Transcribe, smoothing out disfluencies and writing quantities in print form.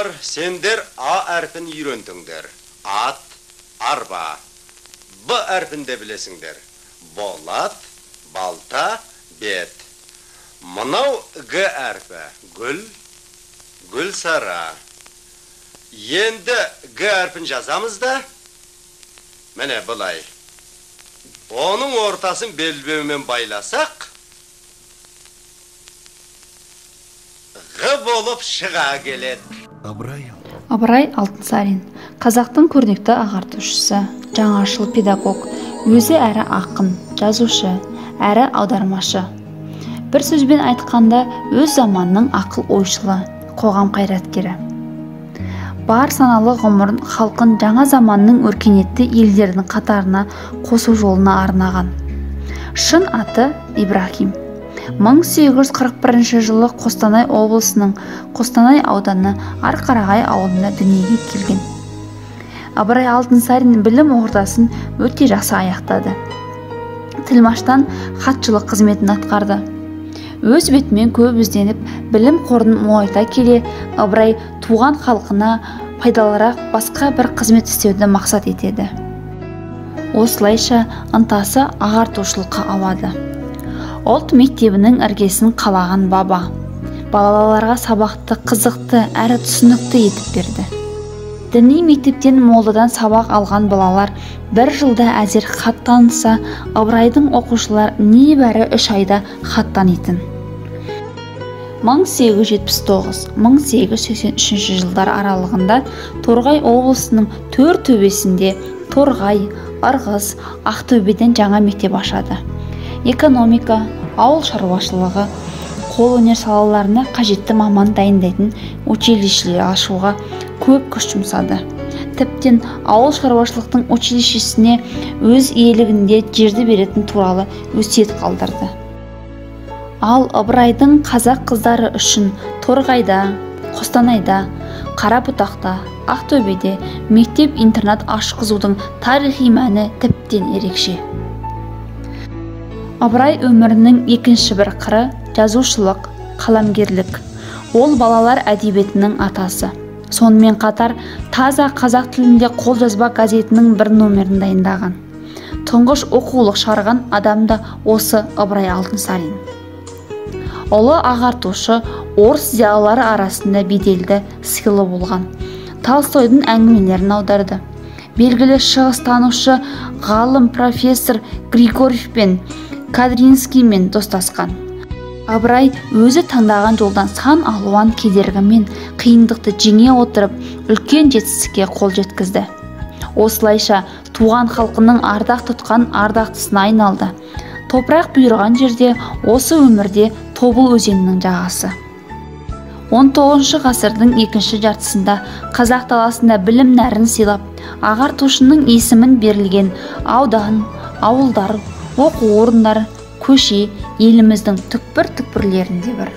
Балалар, сендер А әрпін үйрендіңдер. Ат, арба. Б әрпін де білесіңдер. Болат, балта, бет. Мынау Г әрпі. Гүл, Гүлсара. Енді Г әрпін жазамыз да, міне былай. Оның ортасын белбеумен байласақ, Ғ болып шыға келеді. Ыбырай Алтынсарин қазақтың көрнекті ағартушысы, жаңашыл педагог, өзі әрі ақын, жазушы, әрі аудармашы. Бір сөзбен айтқанда, өз заманының ақыл ойшылы, қоғам қайраткері. Бар саналы ғұмырын халқын жаңа заманның өркениетті елдерінің қатарына қосу жолына арнаған. Шын аты Ибрахим. 1841 жылы Қостанай облысының Қостанай ауданы Арқарағай ауылында дүниеге келген. Ыбырай Алтынсарин білім ордасын өте жақсы аяқтады. Тілмаштан хатшылық қызметін атқарды. Өз бетімен көп ізденіп, білім қорын молайта келе, Ыбырай туған халқына пайдалырақ басқа бір қызмет істеуді мақсат етеді. Осылайша ынтасы ағартушылыққа ауады. Ұлт мектебінің іргесін қалаған баба балаларға сабақты қызықты әрі түсінікті етіп берді. Діни мектептен молдадан сабақ алған балалар бір жылда әзер хат таныса, Ыбырайдың оқушылар небәрі 3 айда хат танитын. 1879-1883 жылдар аралығында Торғай облысының 4 төбесінде Торғай, Ырғыз, Ақтөбеден жаңа мектеп ашады. Экономика, ауыл шаруашылығы, қолөнер салаларына қажетті маман дайындайтын училищелер ашуға көп күш жұмсады. Тіптен ауыл шаруашылықтың училищесіне өз иелігінде жерді беретін туралы өсиет қалдырды. Ал Ыбырайдың қазақ қыздары үшін Торғайда, Қостанайда, Қарабұтақта, Ақтөбеде мектеп-интернат ашқызудың тарихи мәні тіптен ерекше. Ыбырай өмірінің екінші бір қыры жазушылық, қаламгерлік. Ол балалар әдебиетінің атасы. Сонымен қатар таза қазақ тілінде қолжазба газетінің бір номерін дайындаған. Тұңғыш оқулық шығарған адам да осы Ыбырай Алтынсарин. Ұлы ағартушы орыс зиялылары арасында беделді, сыйлы болған. Толстойдың әңгімелерін аударды. Белгілі шығыстанушы ғалым профессор Григорьев пен Кадринскиймен достасқан. Ыбырай өзі таңдаған жолдан сан алуан кедергі мен қиындықты жеңе отырып, үлкен жетістікке қол жеткізді. Осылайша туған халқының ардақ тұтқан ардақтысына айналды. Топырақ бұйырған жерде осы өмірде Тобыл өзенінің жағасы. 19 ғасырдың екінші жартысында қазақ даласында білім нәрін сыйлап, ағартушының есімін берілген аудан, ауылдар, оқу орындары, көше еліміздің түкпір-түкпірлерінде бар.